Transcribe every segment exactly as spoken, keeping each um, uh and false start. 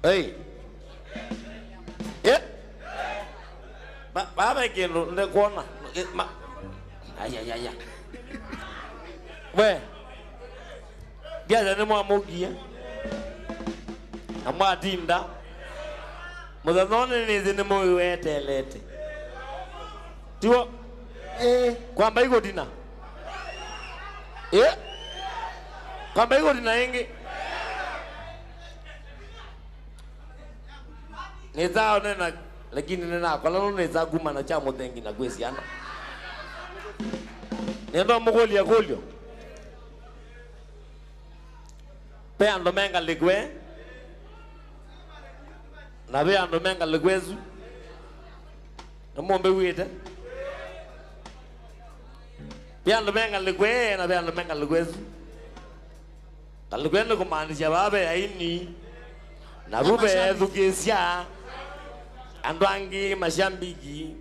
Hey. Eh? Ba, ba, ba, kĩndũ ndekwona. Eh, ma, ayayaya. We. Ndiasya nĩmwamũkie. Na mwatinda. Mũthenya ũyũ nĩnĩsĩ nĩmũiweteelete. Tiw'o? Ĩĩ. Kwamba ikũtina? Ĩĩ. Kwamba ikũtina ĩngĩ? Nĩtaa ũnena, lakini nĩnakola nũ nĩtaa kuma na kya mũthengi na kwĩ syana. Nĩenda ũmũkũlya kũlyo. Ve andũ me ngalĩko ĩ, na ve andũ me ngalĩko ĩsu. Nĩmũmbĩw'ĩte? Ve andũ me ngalĩko ĩ, na ve andũ me ngalĩko ĩsu. Ngalĩko ĩ nĩ kũmaanisya vaa ve aini, na vu ve ethukĩĩsya, andũ angĩ mashambiki,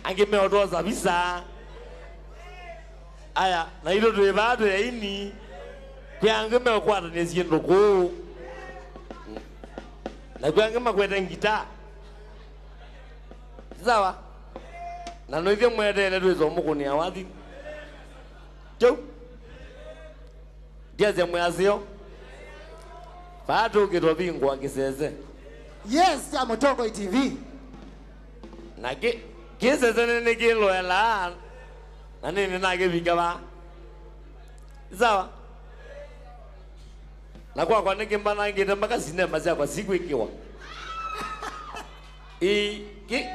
angĩ meũtosa visa. Aya, naitũ twĩ vaa twĩ aini, kwĩ angĩ meũkwatanĩa syĩndũ kũũ, na kwĩ angĩ makwete ngitaa. Sawa? Na no ithyĩ mweteele twĩsa ũmũkũnĩa wathi. Kĩu. Ndiasya mwĩasyo. Vaa tũkĩtwa vingũa kĩsese. Yes, kya Mũtongoi T V. Na kĩ, kĩsese nĩ, nĩkĩloelaa, na nĩnĩ nakĩvika vaa. Sawa? Na kwakwa nĩkĩmbanangĩte mpaka sinema syakwa sikwĩkĩwa. Ĩ, kĩ,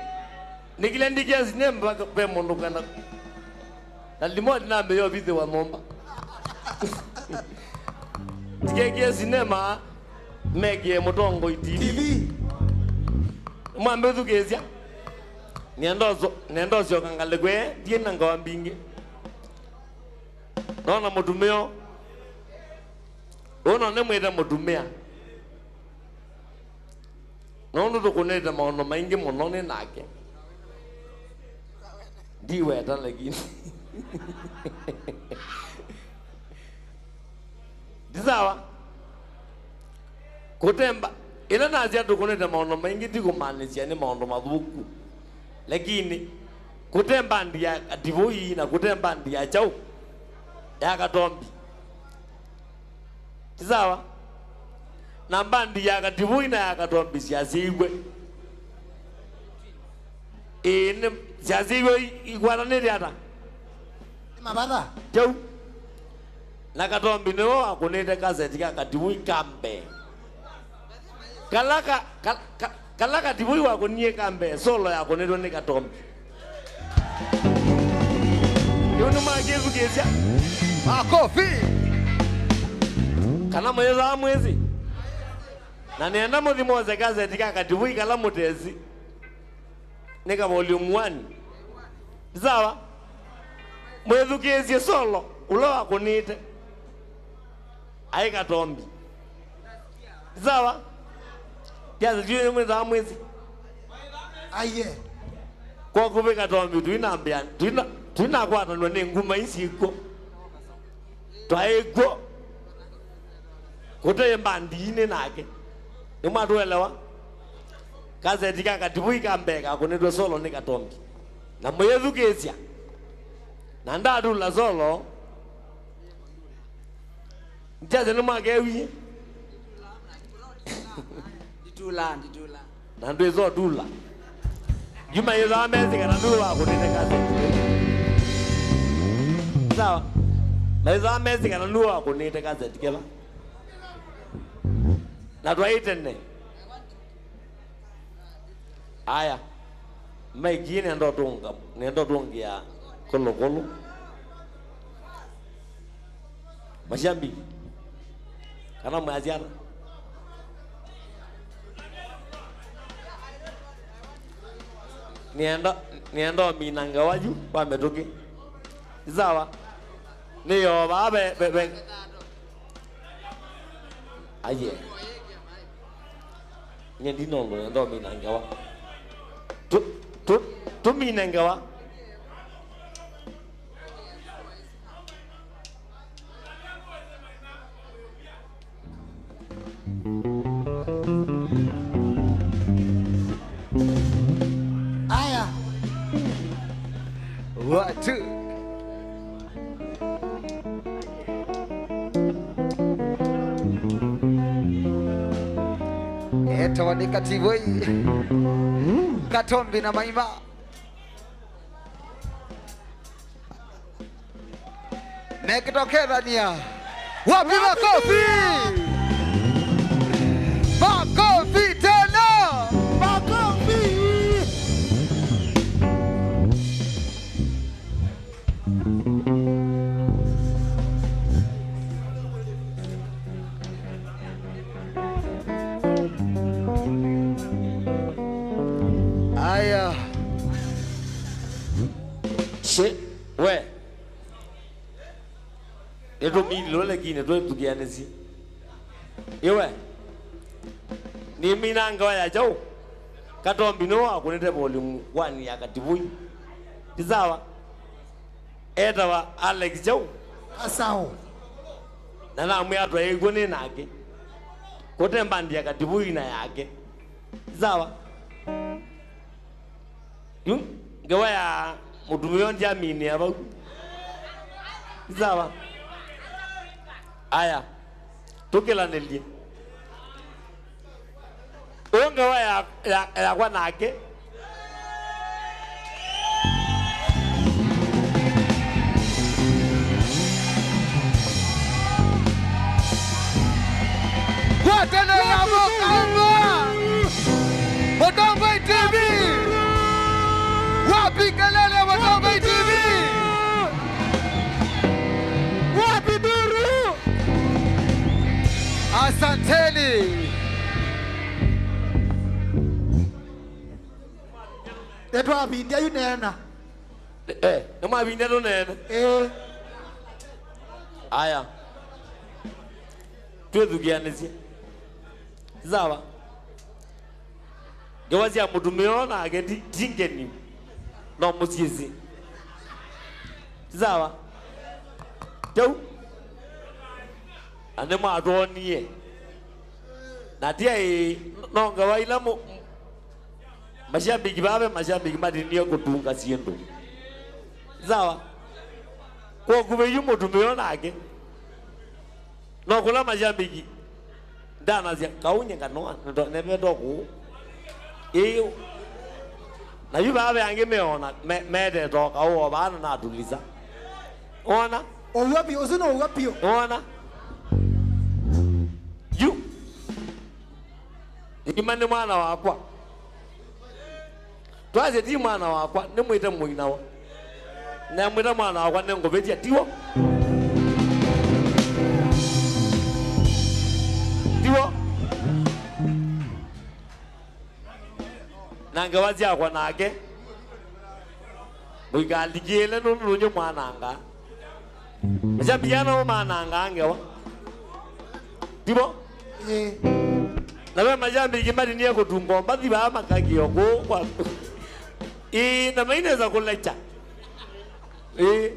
nĩkĩla ndikĩa sinema ve mũndũ kwenda. Na limoti nambĩĩa ũvithĩwa nyũmba. Ndikekĩe sinema, mekĩe Mũtongoi T V. T V. Mwambĩthukĩĩsya. Nĩenda ũso-, nĩenda ũsyoka ngalĩko ĩ, ndiĩ na ngawa mbingĩ. Nona mũtumĩa ũũ. Ũũ no nĩmwĩte mũtumĩa. Nũndũ tũkũnĩte maũndũ maingĩ mũno nĩ nake. Ndiweta lakini. Ndi sawa? Kũtemba. Ĩla nasya tũkũnĩte maũndũ maingĩ ti kũmaanisya nĩ maũndũ mathũku. Lakini, kũte mbandi ya Kativũi na kũte mbandi ya kyaũ? Ya Katombi. Ti sawa? Na mbandi ya Kativũi na ya Katombi syasyaiwe. Ĩĩ, nĩ syasyaiwe i-, ikwatanĩte ata? Nĩ mavatha. Kyaũ? Na Katombi nĩwe wakũnĩte kaseti ka Kativũi ka mbee. Kala ka, ka, ka, kala Kativũi wakũnie ka mbee, solo yakũnĩtwe nĩ Katombi. Kĩu nĩmwakĩthukĩĩsya? Makofi! Kana mwĩthaa mwĩsĩ? Na nĩenda mũthi mwose kaseti ka Kativũi kala mũtesĩ. Nĩ ka volume one. Sawa? Mwĩthukĩĩsye solo, ũla wakũnĩte. Aĩ Katombi. Sawa? Kiasi kyu nĩmwĩthaa mwĩsĩ. Aiye. Kwa kũvĩ Katombi, tuinambĩa, tuina, tuinakwatanw'a nĩ nguma isi ikw'o. Twaĩ kw'o. Kũte mbandi nĩ nake. Nĩmwatũelewa? Kaseti ka Kativũi ka mbee kakũnĩtwe solo nĩ Katombi. Na mũyĩthukĩĩsya. Na ndatula solo. Ndiasya nĩmwakewie. Nditula, nditula. Na ndwĩsa ũtula. Yu maĩthaa mesĩ kana nũũ wakũnĩte kaseti. Sawa? Maĩthaa mesĩ kana nũũ wakũnĩte kaseti kĩla. Na twaĩ tene. Aya. Mike, nĩenda ũtũnga, nĩenda ũtũngĩa kũlũkũlũ. Mashabiki. Kana mwasya ata? Nĩenda, nĩenda ũmina ngewa yu kwa mĩtũkĩ. Sawa? Nĩyo vaa ve, ve, ve. Aye. Nye ndina ũndũ nenda ũmina ngewa. Tu, tu, tũmine ngewa. Tawanika Tivoi. Katombi na Maima. Mekitokethania. Wapi makofi? Makofi tena. Makofi. Aya. Shi, we. Nĩtũminilwe, lakini twĩthukĩanĩsye. Iwe, nĩmina ngewa ya kyaũ? Katombi nĩwe wakũnĩte volume one ya Kativoi. Ti sawa? Etawa Alex kyaũ? Kasaũ. Na namwĩa twaĩkw'o nĩ nake. Kũte mbandi ya Kativoi na yake. Ti sawa? Yu ngewa ya mũtumĩa ũndyaminĩa vau. Sawa? Aya. Tũkĩlanĩlye. Ũ ngewa ya, ya, yakwa nake. Ngwatanĩo ya Mũkauma. Mũtongoi T V. Wapi kelele ya Mũtongoi T V? Wapi nduru? Asanteni. Nĩtwavindya yu neena. Eh, nĩmwavindya tũneene? Ĩĩ. Aya. Twĩthukĩanĩsye. Sawa. Ngewa sya mũtumĩa ũũ nake ti, ti ngeni. No mũsyĩsĩ. Sawa. Teu. Na nĩmwatwonie. Na tiaĩ no ngewa ila mũ-, Mashabiki vaa ve mashabiki matinie kũtunga syĩndũ. Sawa? Kwa ũkuvĩ yu mũtumĩa nake. No kũla mashabiki ndanasya kaunye nganoa nevetwa kũu. Ĩĩ. Na yu vaa ve angĩ meona me-, metete o kaũ o vaa na natulisa. Ona? Ũw'a piũ, ũsu nĩ ũw'a piũ. Ona? Yu. Ima nĩ mwana wakwa. Twasye ti mwana wakwa, nĩmwĩte mũinawa. Namwĩta mwana wakwa, nĩngũvĩtya, tiw'o? Tiw'o? Na ngewa syakwa nake, mũikalikĩĩle nũndũ nũnyũ mwanangaa. Mashabiki ana manangaa ngewa. Tivo? Ĩĩ. Na ve mashabiki matinie kũtunga mbathi vaa makakĩo kũũ kwa. Ĩĩ, na mainesa kũlecha. Ĩĩ.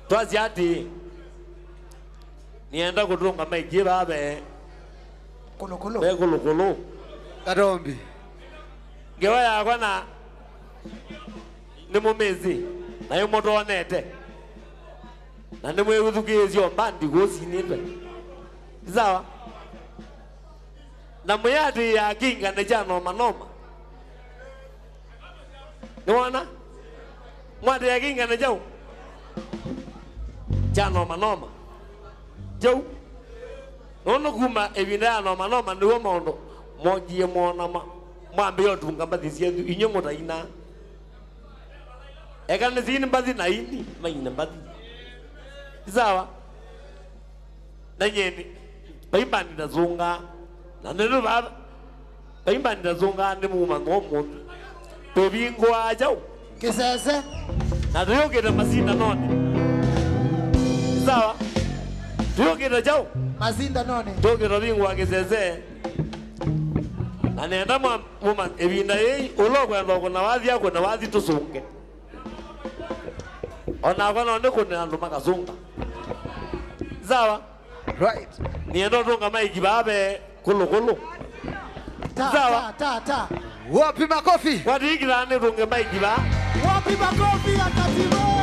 Twasya atĩĩ, nĩenda kũtũnga maiki vaa ve Kũlũkũlũ. Ve kũlũkũlũ. Katombi. Ngewa yakwa na nĩmũmĩsĩ, na nĩmũtonete, na nĩmwĩthukĩĩsye o mbandi kũsinĩtwe. Sawa? Na mwĩatĩĩa kĩngane kya noma noma. Nĩwona? Mwatĩĩa kĩngane kyaũ? Kya noma noma. Kyaũ? Nũndũ kuma ĩvinda ya noma noma nĩw'o maũndũ mokie moona ma-, mwambĩĩa ũtunga mbathi syenyu, inyw'ĩ mũtaina. Eka nĩsini mbathi na ini, maine mbathi. Sawa? Na nyeni, vai mbandi ndasũngaa. Na nĩnĩ vaa, vai mbandi ndasũngaa nĩ muma no mũndũ. Tũvingũaa kyaũ? Kĩsese. Na tũyũkĩte masindanonĩ. Sawa? Tũyũkĩte kyaũ? Masindanonĩ. Tũyũkĩte vingũa kĩsese. Na nenda mwa-, muma ĩvinda yĩĩ, ũla ũkwenda kũna wathi akũna wathi tũsũnge. O nakwa no nĩkũne andũ makasũnga. Sawa? Right. Nĩenda ũtũnga maiki vaa ve kũlũkũlũ. Ta, sawa, ta, ta, ta. Wapi makofi? Kwatĩkĩla nĩtũnge maiki vaa. Wapi makofi ya Kativoi?